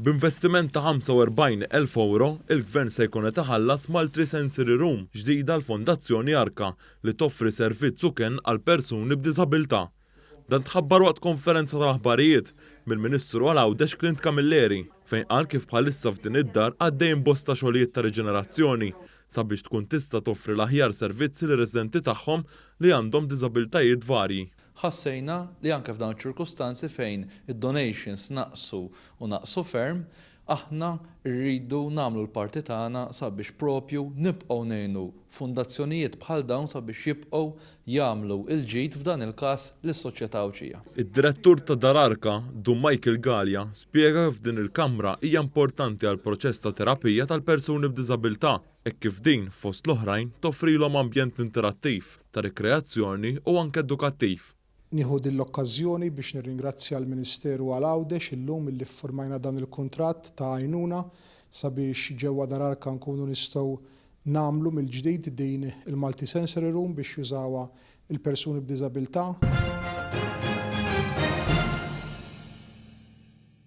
B'investiment ta' 45,000 ewro, il-Gvern se jkun qed iħallas multi-sensory room ġdida għall-Fondazzjoni Arka li toffri servizz u kenn għal persuni b'diżabilità. Dan tħabbar waqt konferenza tal-aħbarijiet mill-Ministru għal Għawdex Clint Camilleri fejn qal kif bħalissa f'din id-dar għaddejjin bosta xogħlijiet ta' riġenerazzjoni sabiex tkun tista' toffri l-aħjar servizzi lir-residenti tagħhom li għandhom diżabilitajiet varji. Ħassejna li anke f'dawn iċ-ċirkustanzi fejn id-donations naqsu u naqsu ferm, aħna rridu nagħmlu l-parti tagħna sabiex propju nibqgħu ngħinu fundazzjonijiet bħal dawn sabiex jibqgħu jagħmlu l-ġid f'dan il-każ lis-soċjetà Għawdxija. Id-Direttur ta' Dar Arka, Dun Michael Galea, spjega kif din il-kamra hija importanti għall-proċess ta' terapija tal-persuni b'diżabilità hekk kif din, fost l-oħrajn, toffrilhom ambjent interattiv, ta' rikreazzjoni u anke edukattiv. Nieħu din l-okkażjoni biex nirringrazzja l-Ministeru għal Għawdex illum illi ffurmajna dan il-kuntratt ta' għajnuna sabiex ġewwa Dar Arka nkunu nistgħu nagħmlu mill-ġdid din il-multi-sensory room biex jużawha l-persuni b'diżabilità.